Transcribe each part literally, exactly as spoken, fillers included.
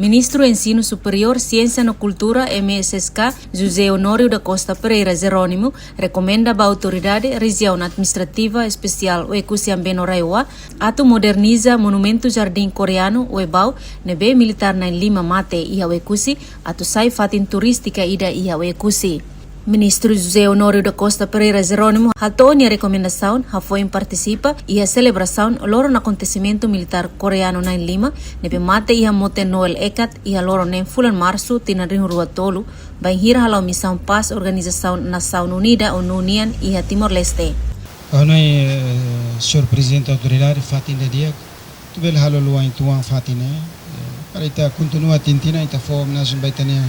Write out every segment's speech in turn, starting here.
Ministru Ensinu Superiór, Siénsia no Kultura, M S S K, José Honório da Costa Pereira Jerónimo, rekomenda ba Autoridade Rejiaun Administrativa Espesiál Oekusi Ambeno RAEOA atu moderniza monumentu Jardín Koreanu Oebau ne'ebé militár na'in-lima mate iha Oekusi, atu sai fatin turístika ida iha Oekusi. Ministru José Honório da Costa Pereira Jerónimo hato'o nia rekomendasaun hafoin partisipa iha selebrasaun loron akontesimentu militár Koreanu na'in-lima ne'ebé mate iha Mote Noel Ekat iha loron neen fulan Marsu tinan rihun rua tolu, bainhira hala'o misaun pás Organizasaun Nasaun Unida, ONU nian, iha Timor-Leste. Ha'u hanoin, eh, Señór Prezidente Autoridade, fatin ida di'ak atu bele halo luan uitoan fatin ne'e, eh, para ita kontinua tinan-tinan ita fó omenajen ba ita-nia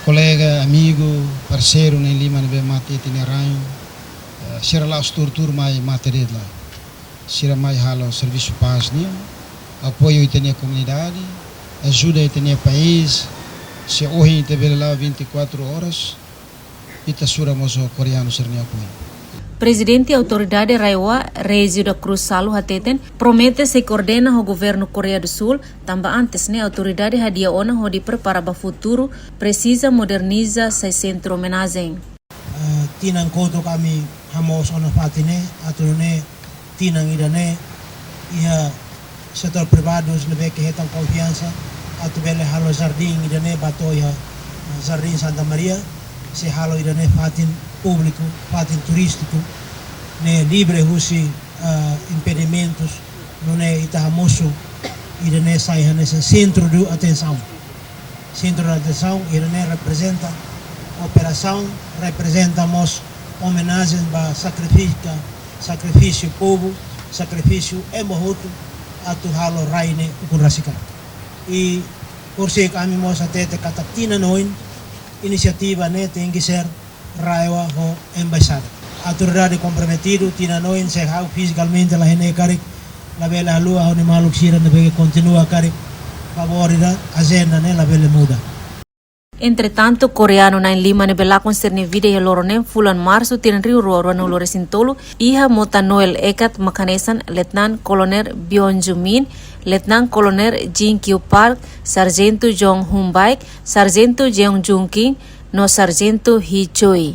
kolega, amigu, parseiru na'in-lima ne'ebé mate iha ita-nia rain, eh, sira la'ós tuur-tuur mai mate de'it lae. Sira mai halo servisu pás nian, apoiu ita-nia komunidade, ajuda ita-nia país. Se ohin ita bele la'o vinte e quatro horas, ita sura mós ho koreanu sira-nia apoiu. Prezidente Autoridade RAEOA, Régio da Cruz Salu hateten, promete sei koordena ho Governu Koreia do Sul, tanba antes ne'e autoridade hadi'a ona hodi prepara ba futuru, presiza moderniza sai sentru omenajen. Eh, tinan kotuk ami hamoos ona fatin ne'e, atu nune'e tinan ida-ne'e iha setór privadu ne'ebé ke hetan konfiansa atu bele halo jardín ida-ne'e ba to'o iha, eh, Jardín Santa Maria, sei halo ida-ne'e fatin públiku, fatin turístiku, ne'e livre husi, eh, impedimentus, nune'e ita hamosu ida-ne'e sai hanesan sentru de atensaun. Sentru de atensaun, ida-ne'e reprezenta operasaun, reprezenta mós omenajen ba sakrifika, sakrifísiu povu, sakrifísiu ema hotu atu halo rai ne'e ukun rasik an. I por isso ami mós hatete katak tinan oin inisiativa ne'e tenke ser RAEOA ho embaixada. Autoridade komprometidu, tinan oin se ha'u fizikalmente la iha ne'e karik, labele haluha ha'u-nia maluk sira ne'ebé ke kontinua karik favór ida, ajenda ne'e labele muda. Entretantu, koreanu na'in-lima ne'ebé lakon sira-nia vida iha loron neen fulan Marsu tinan rihun rua ruanulu resin tolu, iha Mote Noel Ekat mak hanesan Letnan Kolonel Byung Ju Min, Letnan Kolonel Jin Kyu Park, Sarjentu Jong Hun Baek, Sarjentu Jeong Jung Kim, no Sarjentu Hee Choi.